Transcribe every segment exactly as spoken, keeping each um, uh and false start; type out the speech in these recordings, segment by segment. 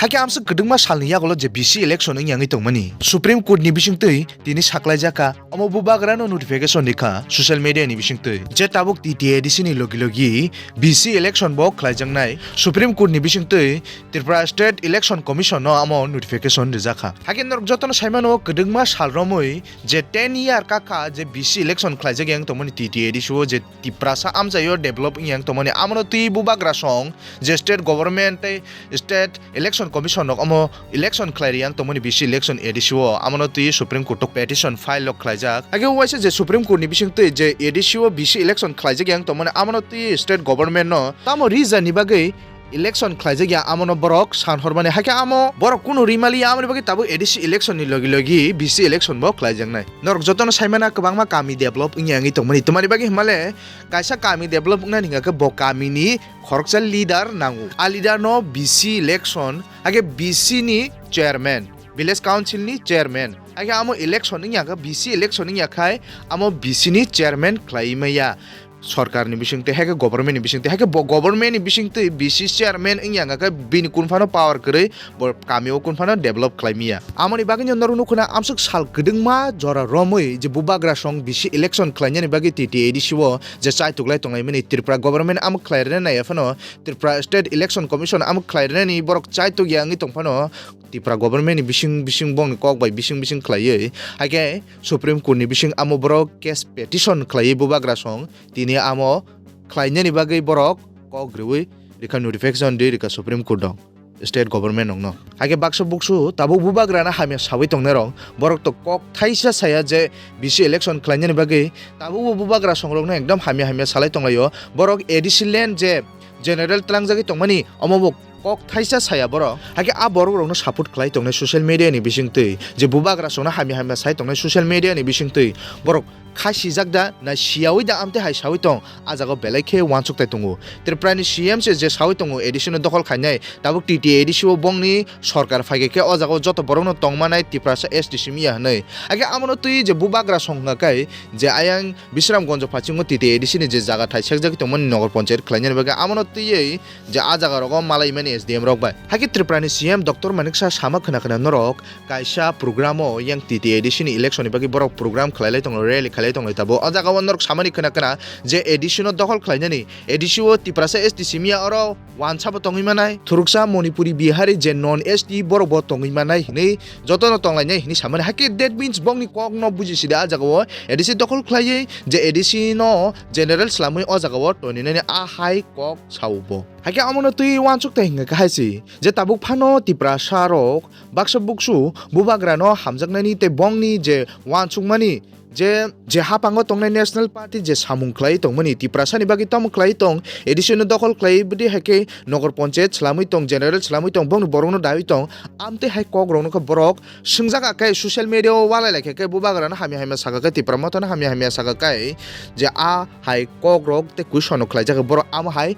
Hakhe amswk kwdwkma salni yagulo je B C election wngya wngwi tongmani Supreme Court ni bisingtwi tini saklaijak kha, omo bubagrano notification rikha social media ni bisingtwi je tabuk T T A D C ni logi logi B C election bo khlaijaknai. Supreme Court ni bisingtwi Tripura State Election Commission no amo notification rijak kha. Hakhe norok jotono saimano kwdwkma sal romwi je ten year kakha je B C election khlaijak yang tongmani T T A D C o je Tiprasa amchaio develop wngya wng tongmani, amono twi bubagra song je state government tei state election commission rok omo election khlai riyang tongmani B C election A D C o, amono twi Supreme Court o petition file rok khlaijak. Age waisa je Supreme Court ni bising twi je A D C o B C election khlaijak yang tongmani, amono twi state government no tamo reason ni bagwi election khlaijak ya, amono borok san hormani. Hakhe amo borok kunu rimali ya, amoni bagwi tabuk A D C election ni logi logi B C election bo khlaijaknai. Norok jotono saimana kwbangma kami develop wngya wngwi tongmani, twmani bagwi himale kaisa kami develop wngnani hingkha khe bo kamini khoroksa leader nango. A leader no B C election, hakhe B C ni chairman, village council ni chairman, hakhe amo election wngya khe, B C election wngya khai amo B C ni chairman khlai maya. Sorkar ni bising twi, hakhe government ni bising twi, hakhe bo government ni bising twi B C chairman wngya khe bini kun phano power kwrwi, bo kami o kun phano develop khlai maya. Amoni bagwi no norok nukho na, amswk sal kwdwkma jora romwi je bubagra song B C election khlainani bagwi T T A D C o je chaituk lai tonglaimani, Tripura government amwk khlai rwna naiya phano, Tripura State Election Commission amwk khlai rwnani borok chaituk ya wngwi tong phano, Tripura government ni bising bising bongni kok bai bising bising khlaiwi, hakhe Supreme Court ni bising amo borok case petition khlaiwi bubagra song tini amo khlainani bagwi borok kok rwui rikha, notification rwi rikha Supreme Court o state government rokno. Hakhe baksa buksu tabuk bubagrano hamya sawi tongnai rok, borok to kok thaisa saya je B C election khlainani bagwi tabukbo bubagra songrokno ekdom hamya hamya salai tonglaio. Borok A D C land je general tlangjagwi tongmani, omo bo kok thaisa saya borok. Hakhe a borok rokno support khlai tongnai social media ni bising twi, je bubagra songno hamya hamya sai tongnai social media ni bising twi, borok kha sijak da na siyawi da amtwi hai sawi tong, a jaga belai khe wansuk tai tongo. Tripura ni C M se je sawi tongo A D C no dokhol khainai, tabuk T T A D C o bongni sorkar phaikhe khe o jaga o joto borok no tongmanai Tiprasa S T simi ya hwnwi. Hakhe amono twi je bubagra song hwnka khe je ayang Bisramganj phasingo T T A D C ni je jaga thai sekjagwi tongmani nogor ponchayat khlainani bagwi amono twiwi je a jaga rogo malai mani S D M rok bai. Hakhe Tripura ni C M Doctor Manik Saha sama khna khna norok kaisa program o yang T T A D C ni election ni bagwi borok program khlai lai tongo, rally khlai lai tongo tabuk. O jaga o norok samani khna khna je A D C no dokhol khlainani, A D C o Tiprasa S T simi ya oro wansa bo tongwi manai, thuruksa Manipuri, Bihari je non S T borok bo tongwi manai hinwi jotono tonglainai hinwi samani. Hakhe that means bongni kokno bujisidi a jaga o A D C dokhol khlaiwi je A D C no general swlamwi o jaga o toninani a hai kok sao bo. Hakhe amono twi wansuk tai hingkha khe hai se je tabuk phano Tiprasa rok baksa buksu bubagrano hamjaknani tei bongni je wansukmani je, je hapango tongnai National Party je samung khlai tongmani, Tiprasani bagwi tamo khlai tong, A D C no dokhol khlai bwdwi hai khe nogor ponchayat swlamwi tong, general swlamwi tong, bongni borokno dawi tong, amtwi hai kok rokno khe borok swngjak khe social media o walai lai khe, khe bubagrano hamya hamya saka khe, Tipra Mothano hamya hamya saka khe je a hai kok rok tei question no khlaijak khe borok amo hai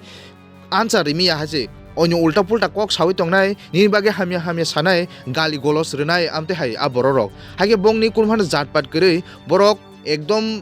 answer rimi ya hai se. Onyo ulta pulta kok sawi tongnai, nini bagwi hamya hamya sanai, gali golos rwnai, amtwi hai a borok rok. Hakhe bongni kunphano jat pat kwrwi, borok ekdom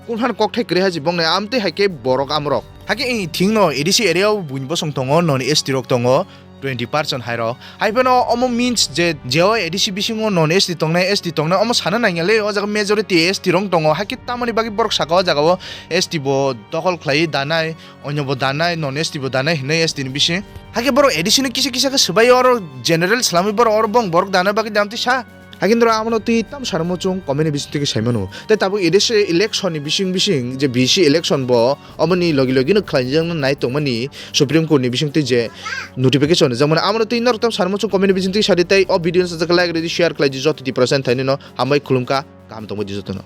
kunphano kokthai kwrwi hai se bongni, amtwi hai khe borok amorok. Hakhe ing thingno A D C area o buini bosong tongo, non S T rok tongo, twenty percent hai rok. Hai phano omo means je, jeo A D C bisingo non S T tongnai, S T tongnai, omo sana nangya le, o jaga majority S T rok tongo, hakhe tamoni bagwi borok saka o jaga o S T bo dokhol khlaiwi danai, onyo bo danai, non S T bo danai hinwi S T ni bising. Hakhe borok A D C no kisa kisa khe swbai oro general swlamwi borok oro bong borok dana bagwi dam twi sa. Hakhe norok amono twi tam sana muchung comment ni bising twi khe sai mano. Tei tabuk A D C election ni bising bising je B C election bo omoni logi logi no khlai jakna nai tongmani Supreme Court ni bising twi je notification rijak mano, amono twi norok tam sana muchung comment ni bising twi sa di tei o video no sajak like ridi, share khlai di joto Tiprasa ni thani no hambai khulumkha, kaham tongbai di joto no.